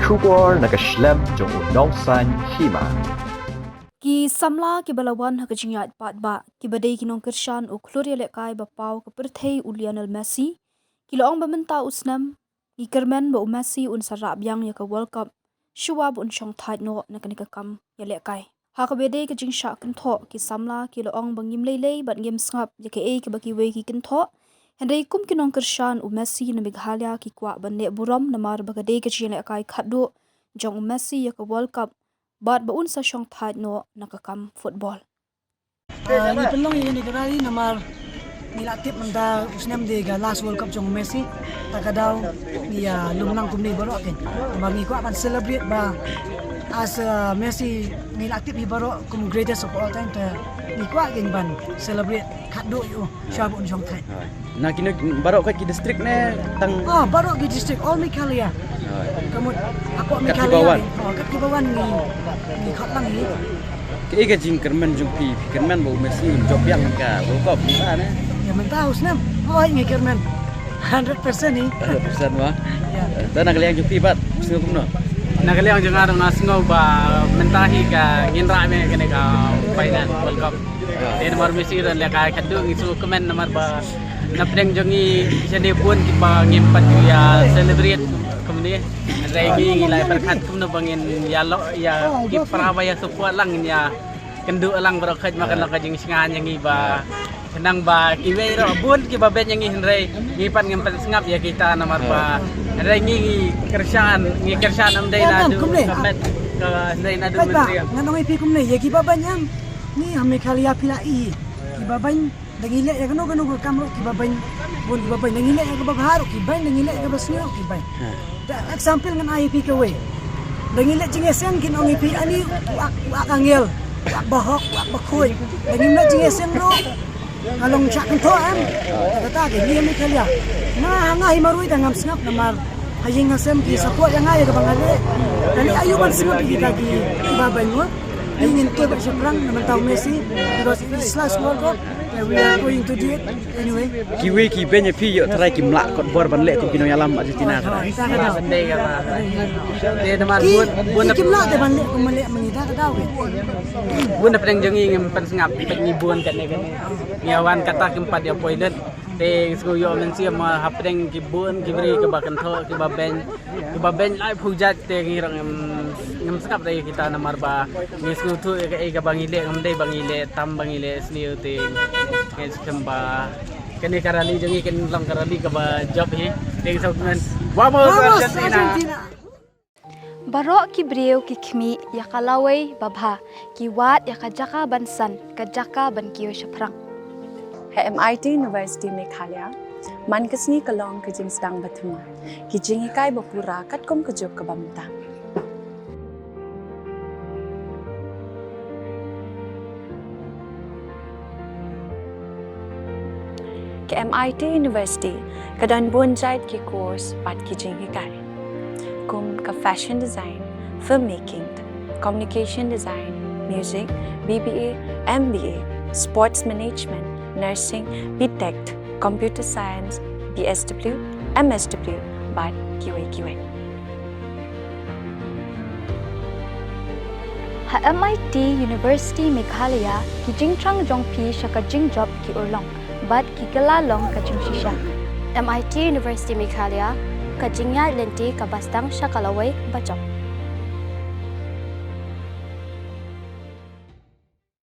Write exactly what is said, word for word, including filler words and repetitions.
Khubor na ka shlem jong u Nongsaiñ Hima. Ki samla kiba la wan ha ka jingïaid paidbah kiba dei ki nongkyrshan u khlur ïalehkai ba paw ka pyrthei u Lionel Messi, ki la ong ba mynta u snem ngi kyrmen ba u Messi un sa rah biang ïa ka World Cup shuwa ba un shong thait noh na kane ka kam ïalehkai. Ha kaba dei ka jingshah kynthoh, ki samla ki la ong ba ngim lei lei bad ngim sngap ïa kaei kaba kiwei ki kynthoh. Hynrei kum ki nongkyrshan u Messi na Meghalaya, ki kwah ban leh burom namar ba ka dei ka jingïalehkai khatduh jong u Messi ïa ka World Cup bad ba un sa shong thait noh na ka kam football. Ah, ngi pynlong ïa kane ka rally namar ngi la tip mynta u snem dei ka last World Cup jong u Messi. Ta ka daw ngi ïa lum lang kumne baroh, keiñ. Namar ngi kwah ban celebrate ba as, ah, Messi, ngi la tip hi baroh kum greatest of all time, te ngi kwah keiñ ban celebrate khatduh ïa u shuwa ba un shong thait. Na kine baroh kat ki district ne tang? Ah, baroh ki district, all Meghalaya. Ka mut hapoh Meghalaya. Kat kiba wan. Oh, kat kiba wan ngi, ngi khot lang hi. Kaei ka jingkyrmen jong phi, phi kyrmen ba u Messi un jop biang ka World Cup mynta ne? Ïa mynta u snem. Oh, ngi kyrmen. Hundred percent hi. Hundred percent wa. Ïa. Te na ka liang jong phi pat, sngew kumno? Na ka liang jong nga ruh nga sngew ba mynta hi ka ngin rah biang kane ka final World Cup. Te namar Messi ruh lehkai khatduh, ngi sngewkmen namar ba na pdeng jong ngi shane bun kiba ngim pat ju ïa celebrate kumne. Hynrei ngi, ngi la pyrkhat kumno ba ngin ïa lok ïa ki para ba ïa support lang, ngin ïa kynduh lang baroh khoit, ma kan long ka jingshngaiñ ïa ngi ba khnang ba kiwei ruh bun kiba beiñ ïa ngi, hynrei ngi pat ngim pat sngap ïa kita namar ba hynrei ngi, ngi kyrshan, ngi kyrshan ym dei naduh ka met, ka hynrei naduh mynsiem. Ngan ong ïa phi kumne, ïa kiba beiñ em, ngi ha Meghalaya phi la i kiba beiñ. Da ngi leh ïa kano kano ka kam ruh kiba beiñ, bun kiba beiñ. Da ngi leh ïa kaba bha ruh ki beiñ, da ngi leh ïa kaba sniew ruh ki beiñ. Te example ngan ai ïa phi kawei. Da ngi leh jingïaseng kin ong ïa phi ani u ak, u ak angel, u ak bahok, u ak bakhuid. Da ngim leh jingïaseng ruh ka long shah kynthoh em. Te kata ka ngi ha Meghalaya. Nga ha nga hi marwei te ngam sngap namar ha ïing ha sem ki support ïa nga ïa kaba nga leh. Te ngi aïu ban sngap ïa kita ki, kiba beiñ mo. Ngi ngin kiew bad shaphrang na mynta u Messi because it's last World Cup. We are going to do it anyway. Kiwei ki beiñ ïa phi ïoh trai kim lah kot bor ban leh kum ki nongïalam Argentina trai. Te namar bun, bun kim lah te ban leh kum leh mynta ka daw. Bun na pdeng jong ngi ngim pat sngap, peit ngi bun katne katne. Ngi wan kata kim pat ïa poi lut. Te sngewthuh mynsiem ha pdeng ki bun ki briew kiba kynthoh kiba beiñ. Kiba beiñ laiphew jait te ngi ruh ngim, ngim sngap da ïa kita namar ba ngi sngewthuh ïa kaei kaba ngi leh, ngim dei ba ngi leh tam ba ngi leh sniew te ngi skhem ba kane ka rally jong ngi kan long ka rally kaba jop hi. Te ngi sngewthuh. Vamos Argentina! Baroh ki briew ki khmih ïa ka lawei babha, ki wad ïa ka jaka ban san, ka jaka ban kiew shaphrang. Ha M I T University Meghalaya, man ka sngi ka long ka jingsdang ba thymmai, ki jinghikai ba pura katkum ka juk kaba mynta. Ka M I T University ka don bun jait ki course bad ki jinghikai, kum ka fashion design, filmmaking, communication design, music, B B A, M B A, sports management, nursing, B Tech, computer science, B S W, M S W, bad kiwei kiwei. Ha M I T University Meghalaya, ki jingthrang jong phi sha ka jingjop ki urlong bad ki kylla long ka jingshisha. M I T University Meghalaya, ka jingïaid lynti kaba sdang sha ka lawei ba jop.